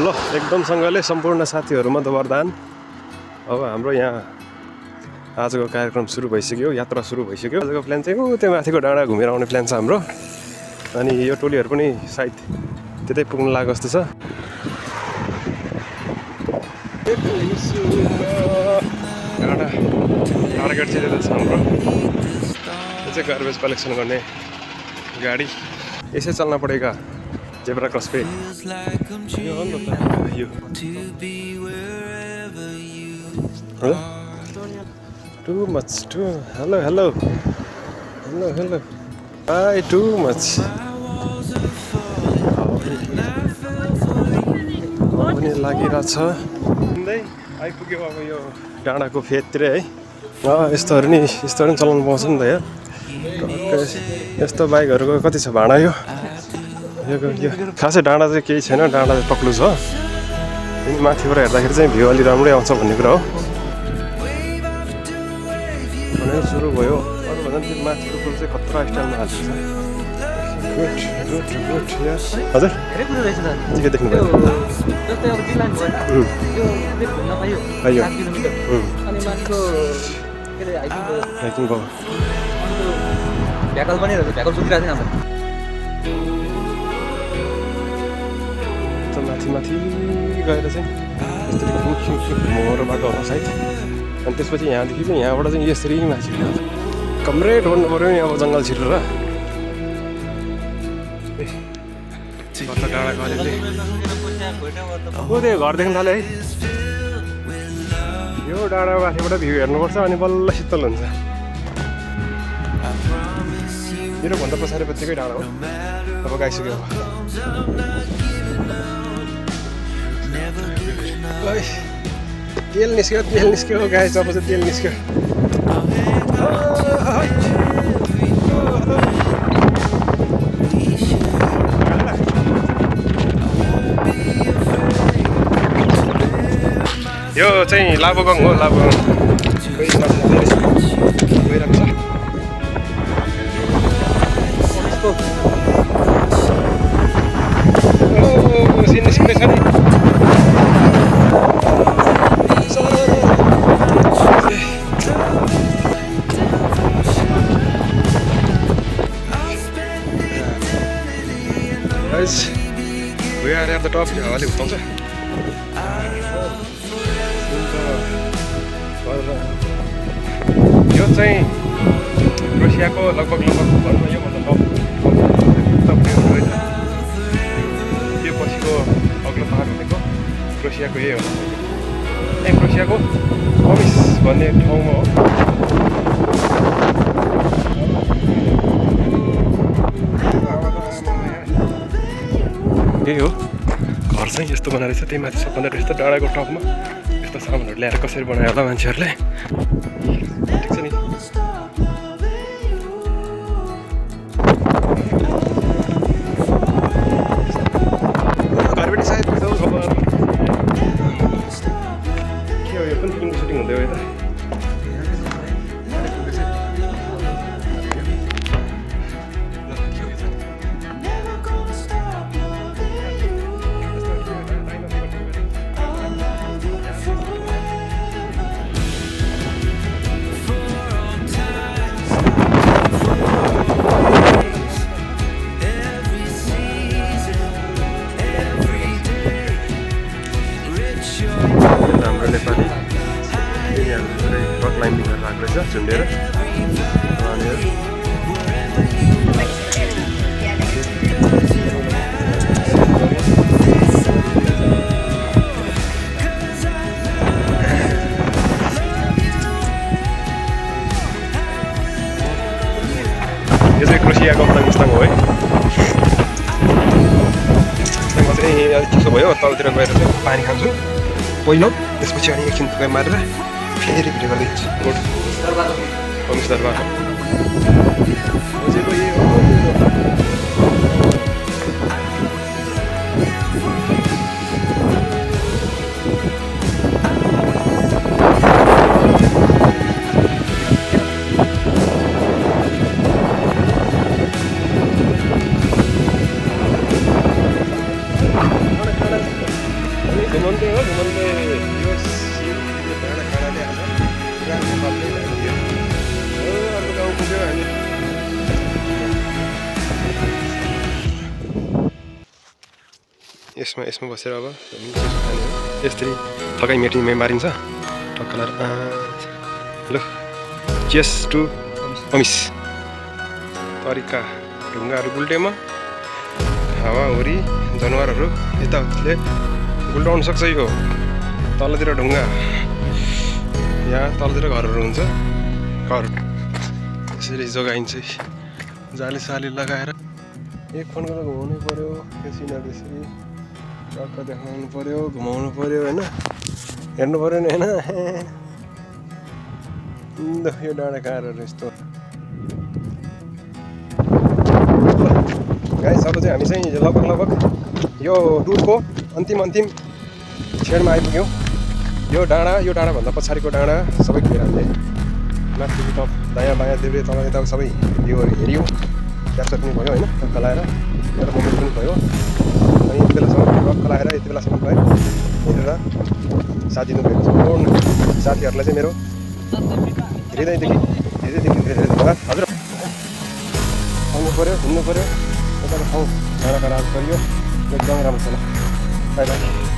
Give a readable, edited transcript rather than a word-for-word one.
ल एकदमसँगले सम्पूर्ण साथीहरूमा त वरदान। अब हाम्रो यहाँ आजको कार्यक्रम सुरु भइसक्यो, यात्रा सुरु भइसक्यो। आजको प्लान चाहिँ त्यो माथिको डाँडा घुमेर आउने प्लान छ हाम्रो। अनि यो टोलीहरू पनि सायद त्यतै पुग्न लागेको जस्तो छ। डाँडा गेट चाहिँ छ हाम्रो। यो चाहिँ गार्बेज कलेक्सन गर्ने गाडी। यसै चल्न पडेगा जेब्रा क्रस पे। यो हो नि त यो too much too hello hello hello hello I too much पनि लागिरहेछ। आइपुग्यो अब यो डाँडाको फेदतिर है। यस्तोहरू नि चलाउनु पाउँछ नि त यार। यस्तो बाइकहरूको कति छ भाडा यो खासै डाँडा चाहिँ केही छैन, डाँडा चाहिँ पक्लु छ। माथिबाट हेर्दाखेरि चाहिँ भ्यू अलि राम्रै आउँछ भन्ने कुरा हो। भनेर सुरु भयो। अरूभन्दा त्यो माथिको पुल चाहिँ खतरा स्टाइलमा हालिदिन्छ। हजुर के देख्नु भयो? हाइकिङ भयो। भ्याकल पनि भ्याकल सुतिरहेको थिएन माथि गएर चाहिँ मोहरो बाटो होला सायद। अनि त्यसपछि यहाँदेखि पनि यहाँबाट चाहिँ यसरी माथि कमरेड भन्नु पऱ्यो नि अब जङ्गल छिरेर। डाँडाको अलिअलि त्यो घर देख्न थाल्यो है। यो डाँडा माथिबाट भ्यू हेर्नुपर्छ अनि बल्ल शीतल हुन्छ। मेरो भन्दा पछाडि पछिकै डाँडा हो। अब गइसक्यो। तेल निस्क्यो गाई चपेपछि तेल निस्क्यो। यो चाहिँ लाबोगङ हो। लाबोगङ गइरहेको छ। निस्किँदैछ नि। We are at the top. अलि उठाउँछ। यो चाहिँ क्रोसियाको लगभग भनौँ योभन्दा टप रहेछ। त्यो पछिको अग्लो पाहाड भनेको क्रोसियाको यही हो। क्रोसियाको कमिस भन्ने ठाउँमा हो। यही हो घर चाहिँ यस्तो बनाएर छ। त्यही माथि सबभन्दा यस्तो डाँडाको टपमा यस्तो सामानहरू ल्याएर कसरी बनायो होला मान्छेहरूले। ठिक छ नि। घरबाट सायद के हो यो पनि फिल्मको सुटिङ हुँदै हो यता। नेपाली यिनीहरू रक क्लाइम्बिङ गरेर आएको रहेछ झुन्डेर। यो चाहिँ क्रोसियाको मस्ताङ हो है। मस्ताङमा चाहिँ अलिक चिसो भयो। तलतिर गएर चाहिँ पानी खान्छु पहिलो, त्यसपछि अनि एकछिन मारेर फेरि भिडियो गरिदिन्छु। कमिस दरबार घुमन्दै हो घुमन्दै यो सिन यो डाँडा काँडाले आज पुरानो पाल्दै भयो अर्को गाउँ पुग्यो हामी यसमा बसेर अब यसरी थकाइ मारिन्छ ठक्क ल चेस टु अमिस तरिका ढुङ्गाहरू गुल्टेमा हावाहुरी जनावरहरू यताउतिले गुल्टाउन सक्छ यो तलतिर ढुङ्गा यहाँ तलतिर घरहरू हुन्छ घर यसरी जोगाइन्छ जाली साली लगाएर एक फोन गरेर घुमाउनै पर्यो त्यो सिनहरू यसरी टक्क देखाउनु पर्यो घुमाउनु पर्यो होइन हेर्नु पर्यो नि होइन यो डाँडा काँडाहरू यस्तो गाइस अब चाहिँ हामी चाहिँ लगभग यो टुरको अन्तिम छेडमा आइपुग्यौँ यो डाँडाभन्दा पछाडिको डाँडा सबै क्लियर हामीले माथि टप दायाँ बायाँ देब्रे तल यता सबै भ्यूहरू हेऱ्यौँ क्याप्चर पनि भयो होइन टक्क लाएर एउटा मोमेन्ट पनि भयो अनि यति बेलासम्म टक्क लाएर यति बेलासम्म भयो हेरेर साथ दिनुभएको सम्पूर्ण साथीहरूलाई चाहिँ मेरो हृदयदेखि धेरै धन्यवाद हजुर आउनु पऱ्यो घुम्नु पऱ्यो यताको ठाउँ डाँडा काँडाहरू परियो एकदमै राम्रो छ ल बाई बाई